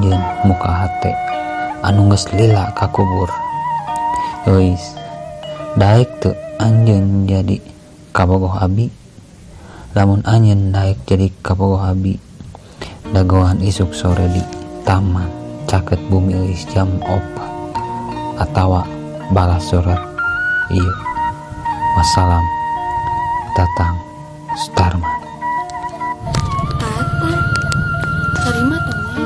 anjeun muka hate anu geus lila kakubur. Euis, daek teu anjeun jadi kabogoh abi? Lamun anjeun daek jadi kabogoh abi, dagoan isuk sore di taman caket bumi Euis jam 4 atawa balas surat ieu. Wassalam, Tatang Sutarman. Tatang, terima tongnya.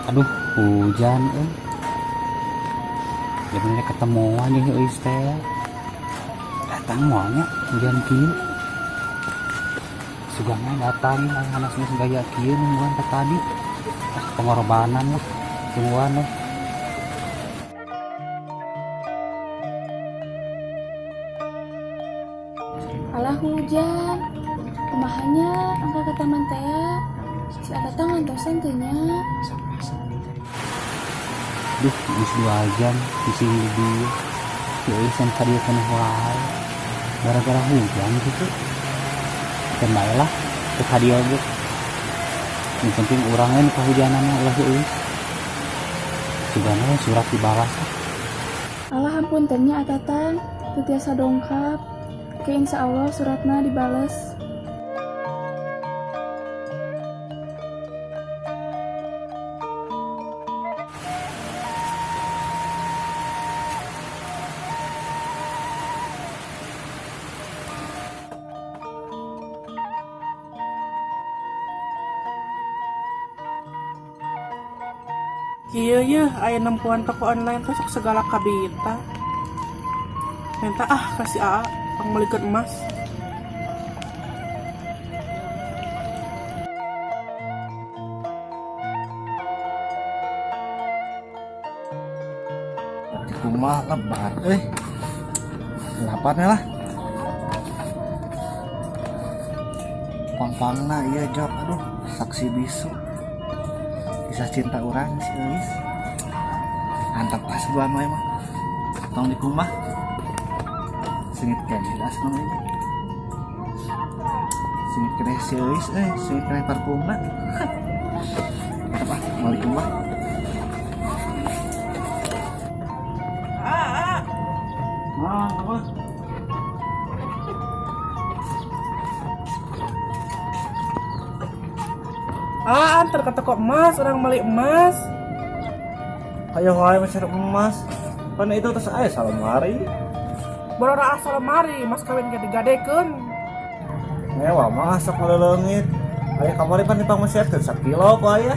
Aduh, hujan euy. Jadi ketemuan jeung Euis teh. Datang moal nya hujan kieu. Sugana datang anas geus gaya kieu nungguan ka tadi. Ah, pengorbanan lah tungguan lah. Alah hujan. Kumaha nya angka ke taman teh? Si Tatang ngantosan teu nya? Duh, geus 2 jam di sini di dieu. Si Euis can ka dieu keneh wae. Gara-gara hujan gitu. Keun bae lah teu ka dieu ge. Yang penting urang we nu kahujanan mah ulah si Euis. Sugana we surat dibalas lah. Alah hapunten nya Tatang, teu tiasa dongkap. Ke insya Allah suratna dibales. Kieu yeuh aya nempuan toko online teh sok segala kabita. Minta ah ka si Aa pangmeulikeun emas. Kumaha lebar euy. Laparnya lah. Pang-pangna ieu jok, aduh, saksi bisu. Kisah cinta urang si Euis. Antap ah sebulan wae mah. Tong dikumah. Sengit keneh da asna mah. Sengit keneh si Euis euy, sengit keneh parfumna. Antap ah, moal dikumbah. Aa. Nah, apa? Ah, antar ke toko emas, orang beli emas. Ayo wae meser emas. Pan itu terus aya salemari. Borora asal lemari, mas kawin ge digadekeun. Mewah mah sok ngaleleungit. Aya kamari pan dipangmeserkeun sakilo ku aya.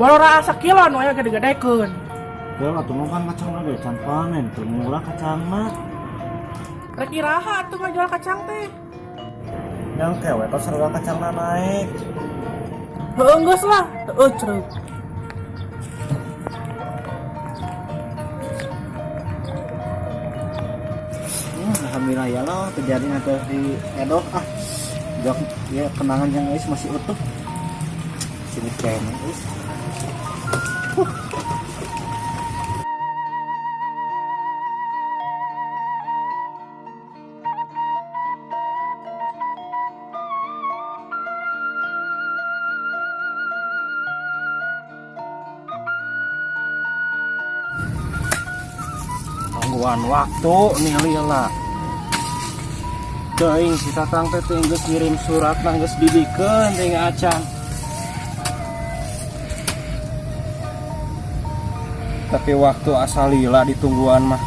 Borora sakilo nu aya ge digadekeun. Geus atuh mah pan kacangna ge can panen, teu murah kacangna. Rek iraha atuh ngajual kacang teh. Yang kewe tos harga kacangna naik. Heueuh geus lah, heueuh cereuk. Alhamdulillah ya Allah, terjadi nanti di Edo ah. Jok ya kenangan yang Euis masih utuh. Sini kayaknya Euis. Tungguan waktu nih lila. Teuing si Tatang teh teu geus ngirim surat nah geus dibikeun teh acan. Tapi waktu asal lila ditungguan mah.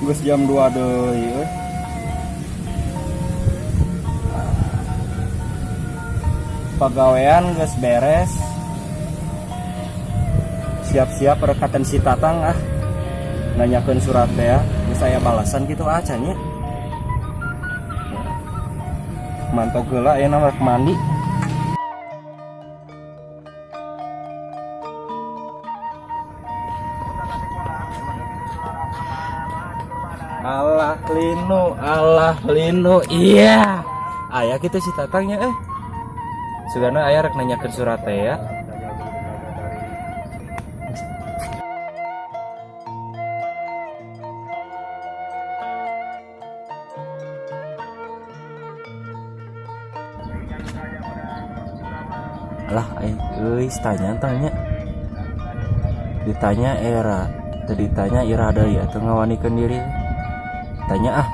Geus jam 2 deui euy. Pagawean geus beres. Siap-siap rekatan si Tatang ah. Nanyakeun surat teh ya. Geus aya balasan kitu acan nya. Mantog heula ayeuna rek mandi. Linu, alah linu, iya. Aya kitu si Tatangnya eh. Sugana aya rek nanyakeun surat teh ya. Alah aing euy tanya tanya. Ditanya era, teu ditanya ira deui atuh ngawanikeun diri. Tanya ah.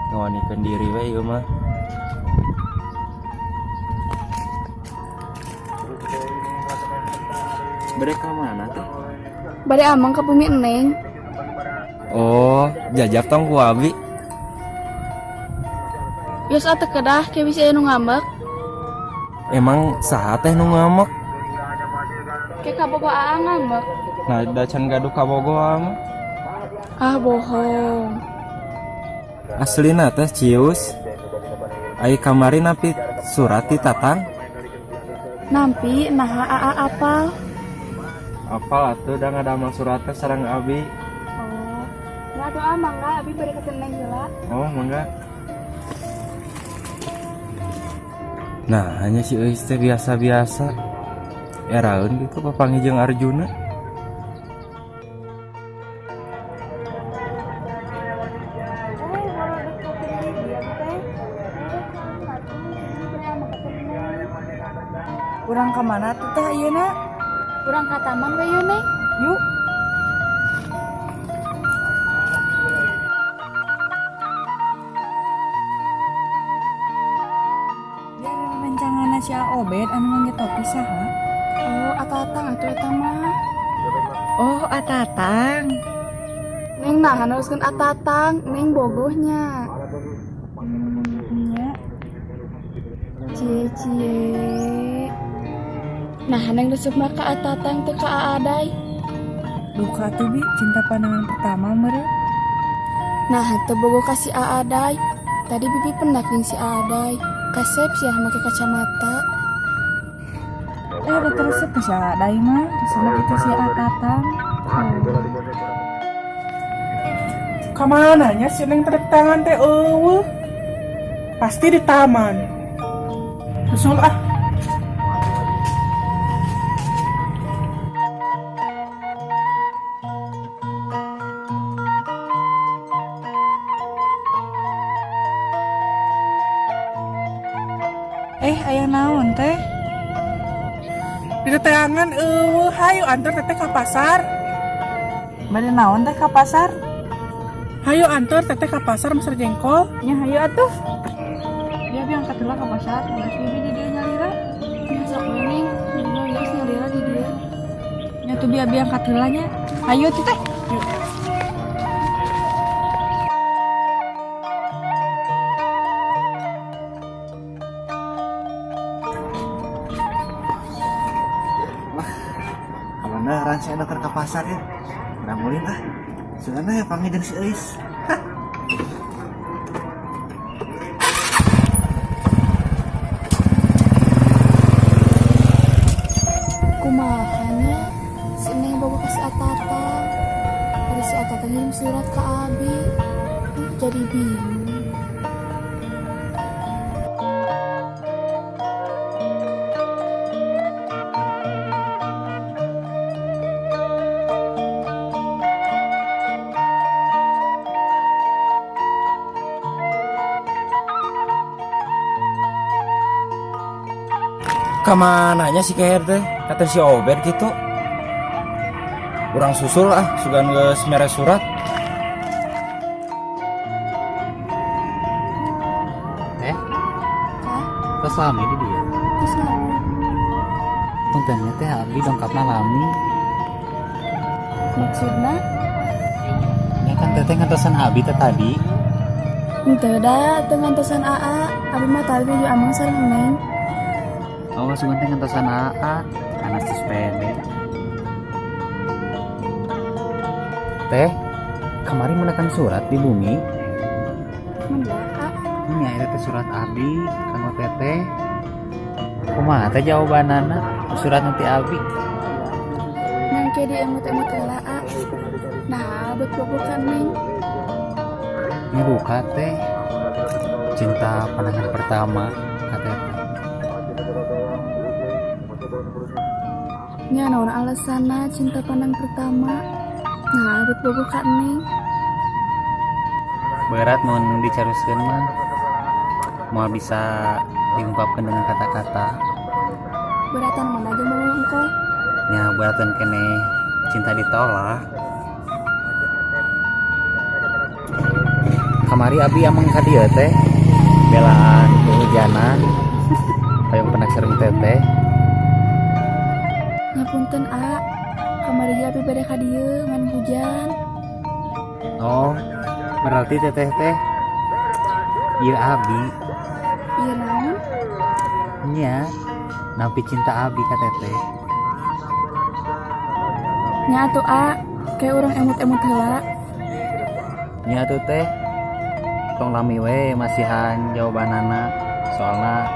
Ngawanikeun diri we ieu mah. Bade ka mana teh? Bade ameng ka bumi Neng. Oh, jajab tong ku abi. Yos atuh kedah ke bisi aya nu ngambek. Emang saha teh nu ngambek? Ke kabogo aa ngambek. Nah, da can gaduh kabogo mah. Ah bohong. Aslina teh cius. Ai kamari nampi surat ti Tatang. Nampi naha aa apal. Apal atuh da ngadamel surat teh sareng abi. Oh. Ya doa mangga abi bade ka Neng heula. Oh, mangga. Nah, hanya si Euis teh biasa-biasa. Eraeun gitu papanggih jeung Arjuna. Urang ka mana tuh teh ayeuna? Urang ka taman we yeuh Neng. Yuk. Biar rencangan si Obed anu ngangge topi saha? Oh, Atatang atuh eta mah. Oh, Atatang. Neng naha neruskeun Atatang, Neng bogohnya. Nya. Cie cie. Nah, Neng resep mah ka Atatang teu ka Aaday. Duka tuh bi cinta pandangan pertama meureun. Nah, teu bogoh ka si Aaday. Tadi bibi pendak jeung si Aaday. Kasep sia make kacamata. Eh, udah resep ke si Aaday mah, resepna kitu si Atatang. Kamana nya si Neng tadi tangan teh eueuh. Pasti di taman. Susul ah. Eh, aya naon teh? Di teangan eueuh, hayu antar teteh ka pasar. Bade naon teh ka pasar? Hayu antar teteh ka pasar meser jengkol. Nya hayu atuh. Ya bi angkat heula ka pasar, geus bibi di dieu nyalira. Nya sok we Neng, bibi geus nyalira di dieu. Nya tuh bi abi angkat heula nya. Hayu tuh teh. Yuk. Kebenaran saya nuker ke pasar ya. Urang ulin ah. Sugana ya panggil jeung si Euis. Kumaha nya si Neng bogoh ka si Atatang. Ari si Atatang ngirim surat ka abi. Jadi bingung. Kamananya si Keher teh? Kata si Obed gitu. Urang susul ah, sugan geus mere surat. Teh, Kah? tos lami di dieu. Terus naon? Punten teh abdi dongkapna lami. Maksudna? Ya kan teteh ngantosan abi teh tadi. Henteu da, teu ngantosan aa. Abi mah tadi nuju ameng sareng Neng. Oh, sugan teh ngantosan aa, karena sepede. Teh, kemarin menekan surat di bumi. Mendak, A. Ini aya teh surat abdi kanggo teteh. Kumaha teh jawabanana surat nanti abi? Nang ke diemut-emut heula, A. Nah, bet bogoh ka Neng. Ini duka teh. Cinta pandangan pertama ka teteh. Nya naon alasanna cinta pandang pertama? Nah, abet bogoh ka Neng. Berat mun dicaruskeun mah. Moal bisa diungkapkan dengan kata-kata. Beratan mana aja mau engkau? Nya beratan keneh cinta ditolak. Kamari abi ameng ka dieu teh belaan kehujanan hoyong pendak sareng teteh. Nya punten a, kamari ge abi bade ka dieu ngan hujan. Oh, berarti teteh teh ieu abi. Ieu naon? Nya nampi cinta abi ka teteh. Nya atuh a, kayak urang emut-emut heula. Nya atuh teh tong lami we masihan jawabanana, soalna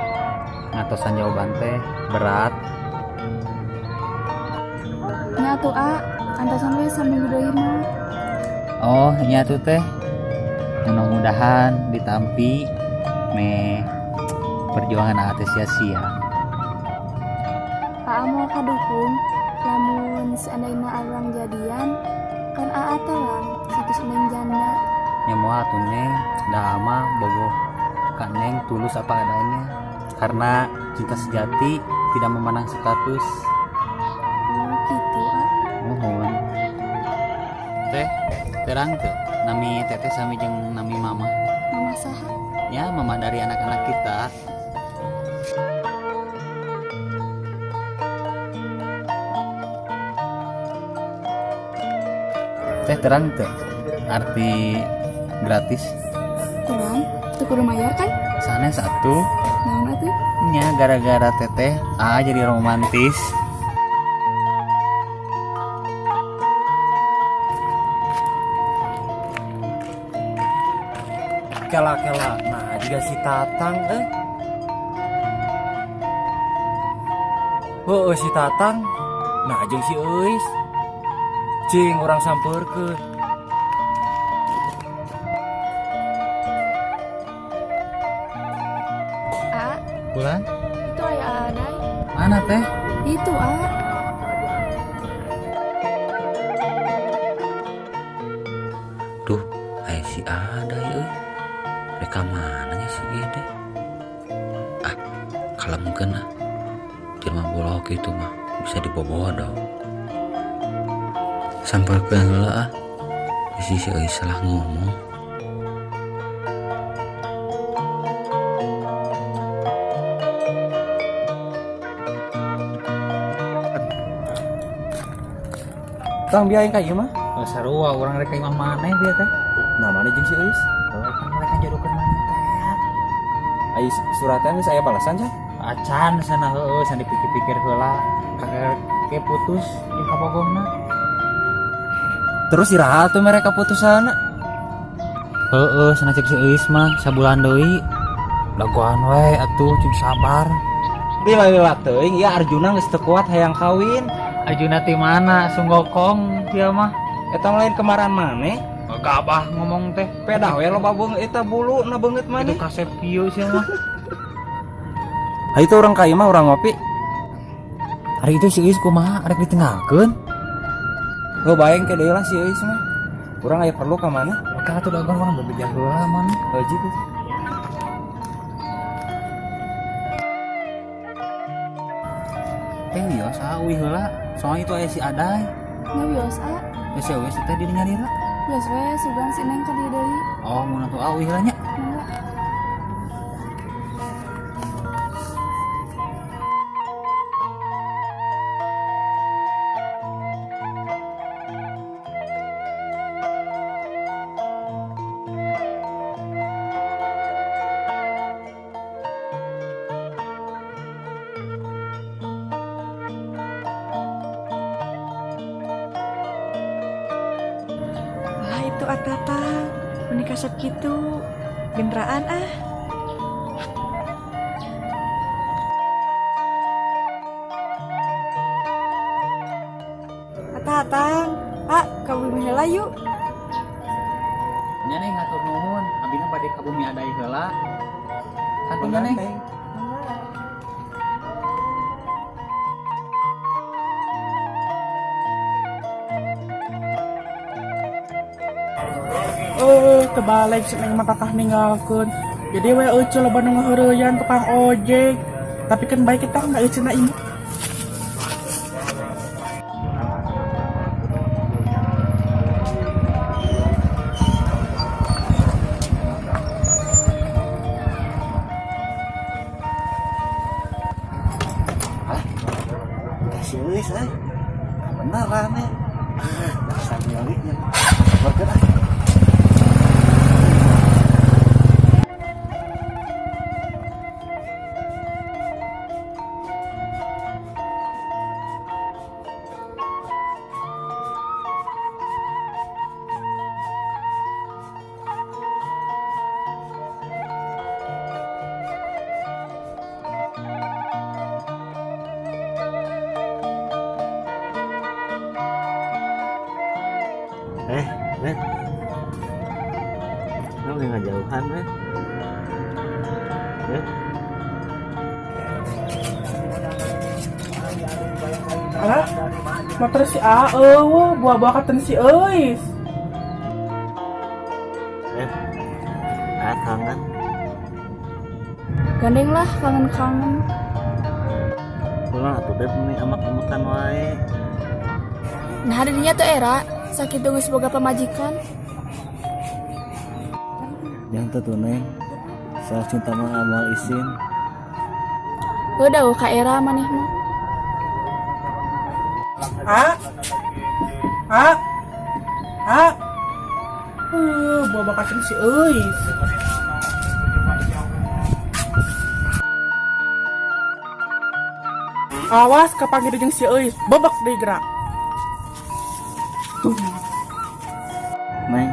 ngatosan jawaban teh berat. Nya atuh a, antosan we saminggu deui mah. Oh, nya atuh teh mudah-mudahan ditampi me perjuangan aa teh sia-sia. Aa moal kadukung lamun seandainya urang jadian kan aa terang status Neng janda. Nya moal atuh Neng, da mah bogoh ka Neng tulus apa adanya. Karena cinta sejati tidak memandang status. Oh gitu ah. Muhun. Teh, terang teh nami teteh sami jeung nami mama. Mama saha? Ya, mama dari anak-anak kita. Teh terang teh arti gratis. Terang, teu kudu mayar kan? Sanes atuh. Naon atuh? Nya gara-gara teteh ah jadi romantis. Kela kela, nah juga si Tatang eh. Heeh si Tatang, nah jeung si Euis. Cing urang sampeurkeun. A, Bulan? itu aya Adai. Mana teh? Itu a. Duh, aya si Adai euy. Rek ka mana nya si Gede? Ah, kalemkeun ah. Jelema bolok itu mah bisa dibobodo. Sampeurkeun heula ah. Bisi si Euis salah ngomong. Tang biaing ka ieu mah. Oh, sarua urang rek ka imah maneh bieu teh. Nah, mana jeung si Euis? Oh, kan mereka jodohkeun maneh teh. Ai suratnya geus aya balasan can? Acan sana heueuh san dipikir-pikir heula. Kakek ke putus jeung kabogohna. Terus iraha tuh mereka putusanna? Heueuh sana cek si Euis mah sabulan deui. Dagoan we atuh cing sabar. Lila-lila teuing ieu Arjuna geus teu kuat hayang kawin. Arjuna ti mana sunggokong dia mah. Eta mah lain kemaran maneh. Gabah ngomong teh. Pedah we loba beungeut eta bulu na beungeut maneh. Itu kasep kieu sia mah. Ha itu urang ka ieu mah urang ngopi. Hari itu si Euis kumaha rek ditinggalkeun? Heuh baeng ke deui lah si Euis mah. Urang aya perlu ka mana? Ka atuh dagang urang bebeja heula mana. Heuh jitu. Teh wios ah uih heula. Soalnya itu aya si Adai. Nya wios a. Ya si Euis teh di nyalira. Wios we sugan si Neng ka dieu deui. Oh, mun atuh ah uih heula nya. Mangga. Lah itu Atatang, menikah kasep gitu. Genderaan ah. Atatang, ah kawin heula yuk. Nya Neng hatur nuhun. Ka bumi Adai heula. Katunya, Neng. Eh, kebalik si Neng mah kakah ninggalkeun. Jadi we euceu loba nu ngaheureuyaan tukang ojek. Tapi kan baik kita nggak euceu na ini. Si Euis euy. Beneran nih. Dasar miliknya. Sabarkeun ah. Eh, Ben. Lu nggak jauhan, Ben. Ben. Alah, motor si A eueuh, buah-buah katen si Euis. Ben. Ah, kangen. Gandeng lah kangen-kangen. Pulang atuh Beb nih amak-amakan wae. Nah, dirinya tuh era sakit geus boga pamajikan. Yang tentu Neng. Soal cinta mah amal isin. Udah ka era maneh mah. A. A. A. Buah katen si Euis. Awas kapanggih jeung si Euis, bebek deui gerak. Tuh. Neng.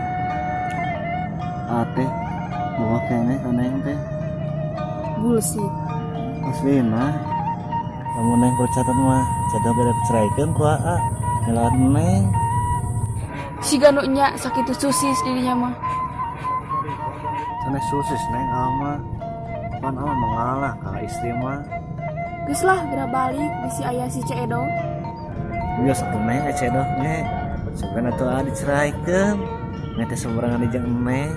Ate bawa kene ka Neng teh. Bullshit. Aslina. Kamu Neng percatan mah, cadang beda ceraikeun ku Aa. Ngelawan Neng. Siga nu nya sakitu susis dirinya mah. Sanes susis Neng ama. Pan ama mengalah ka istri mah. Geus lah geura balik bisi aya si Ceedo. Biasa tuh Neng Ceedoh nge. Sebenarnya tuh Aa diceraikeun. Neng teh sembarangan jeung Neng.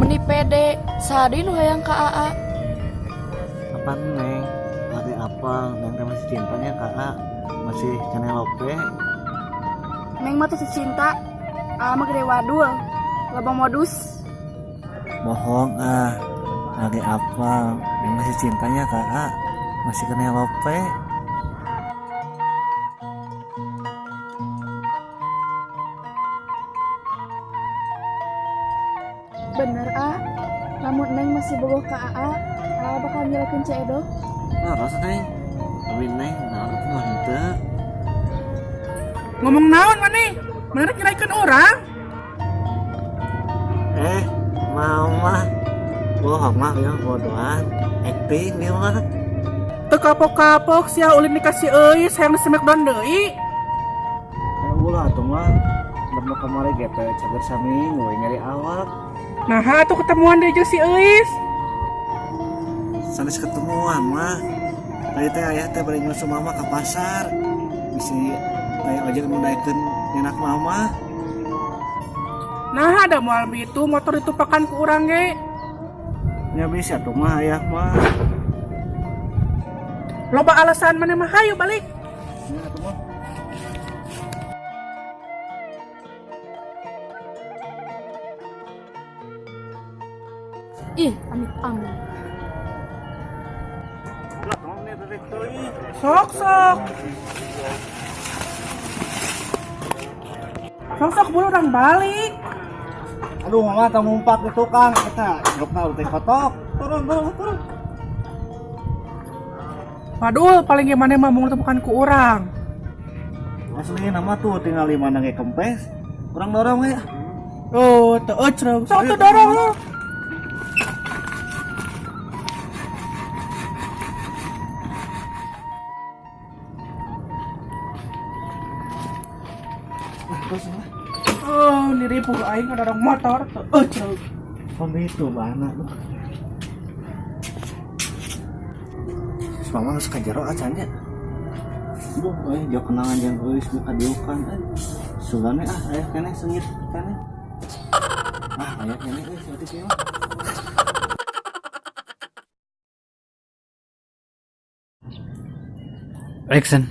Meni pede, saha deui nu hayang ka Aa? Apa Neng? Ate apa? Neng teh masih cintanya ka Aa. Masih keneh lope. Neng mah teu cinta. Aa mah gede wadul. Loba modus. Bohong ah. Lagi apa? Neng masih cintanya ka Aa. Masih keneh lope. Bener A. Lamun Neng masih bogoh ka Aa, Aa bakal nyelekeun Ceedo. Nah, rasa Neng. Tapi Neng, nah aku mah henteu. Ngomong naon maneh? Maneh rek nyeraikeun urang? Eh, mama. Bohong mah ya bodohan. Acting dia mah. Teu kapok-kapok sia ulin ka si Euis hayang smackdown deui. Ya ulah atuh mah. Berno kamari ge teh cager saminggu we nyari awak. Nah, atuh ketemuan deui jeung si Euis. Sanes ketemuan mah. Tadi teh ayah teh bari nyusul mama ke pasar. Bisi teh ojek nu daekeun nyenak mama. Nah, ada moal itu motor ditumpakan ku urang ge. Nya bisa tuh mah ayah mah. Loba alasan maneh mah, hayu balik. Nya atuh mah. Ih, amit amit. Sok sok. Sok sok buru urang balik. Aduh, mama tong ngumpak di tukang eta jokna teh kotok. Turun, turun, turun. Waduh, paling gimana mah mau bukan ku urang. Asli nama tuh tinggal lima nangge kempes. Kurang dorong ya. Oh, teu ecreng. Sok tuh dorong lu. Terus lah. Oh, Mun diri pugu aing ngadorong motor tuh. Ceuk. Kombi itu mana tuh? Si mama geus ka jero acan nya. Duh, euy jauh kenangan jeung euy muka diukan euy. Sugane ah aya keneh seungit keneh. Ah, aya keneh euy saeutik ieu mah. Action.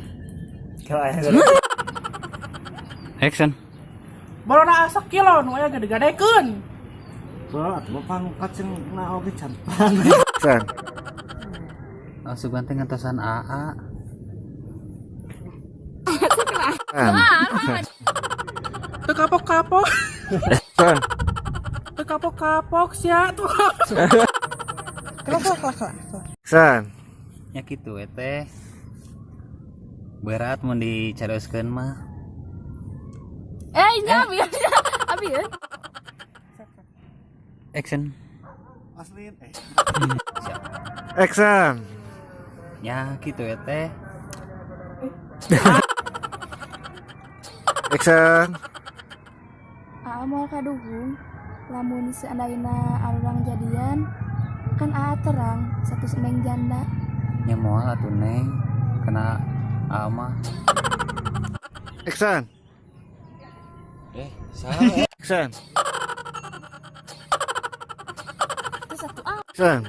Action. Bolona asa kilo nu aya gede-gadekeun. Tuh, atuh pan kaceng na oge can. Action. Sugan teh ngantosan AA. Teu kapok-kapok. Action. Teu kapok-kapok sia tuh. Kelah kelah kelah kelah. Action. Nya kitu we teh. Berat mun dicarioskeun mah. Eh, ini abi ya. Abi ya. Action. Aslin. Siap. Action. Nya kitu we teh. Action. Aa moal kaduhung lamun seandainya arurang jadian kan Aa terang status Neng janda. Nya moal atuh Neng. Kena Aa mah. Action. Salah. Action. Itu satu A. Action.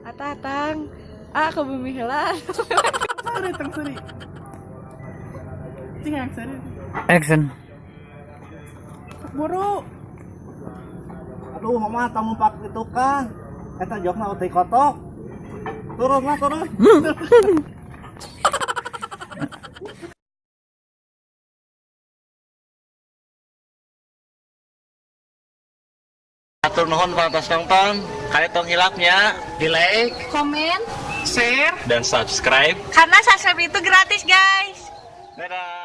Atatang. Ah, ke bumi heula. Seuri tong seuri. Cing yang seuri. Action. Sok buru. Aduh, mama tamu pak itu kan. Eta jokna utik kotok. Turun lah, turun. Atur nuhun parantos nonton, kalian tong hilapnya Di like. Komen Share. Dan subscribe. karena subscribe itu gratis, guys. Dadah.